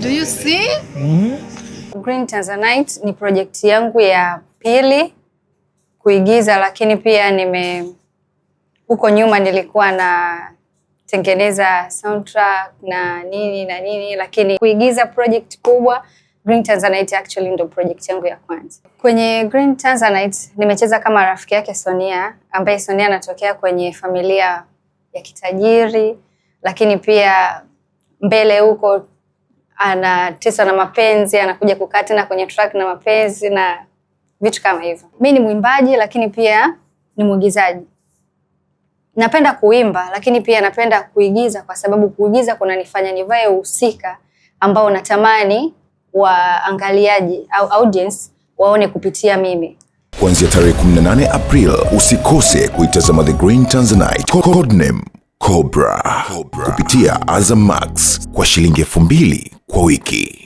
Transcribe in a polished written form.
Do you see? Green Tanzanite ni project yangu ya pili kuigiza, lakini pia huko nyuma nilikuwa natengeneza soundtrack na nini na nini, lakini kuigiza project kubwa, Green Tanzanite actually ndo project yangu ya kwanza. Kwenye Green Tanzanite nimecheza kama rafiki yake Sonia, ambaye Sonia anatokea kwenye familia ya kitajiri, lakini pia mbele huko anateswa na mapenzi, anakuja kukaa tena kwenye track na mapenzi na vitu kama hivyo. Mi ni mwimbaji lakini pia ni mwigizaji. Napenda kuimba lakini pia napenda kuigiza kwa sababu kuigiza kunanifanya nivae uhusika ambao natamani waangaliaji au audience waone kupitia mimi. Kuanzia tarehe 18 April, usikose kuitazama The Green Tanzanite, Codename Cobra, kupitia Azam Max kwa shilingi 2,000 kwa wiki.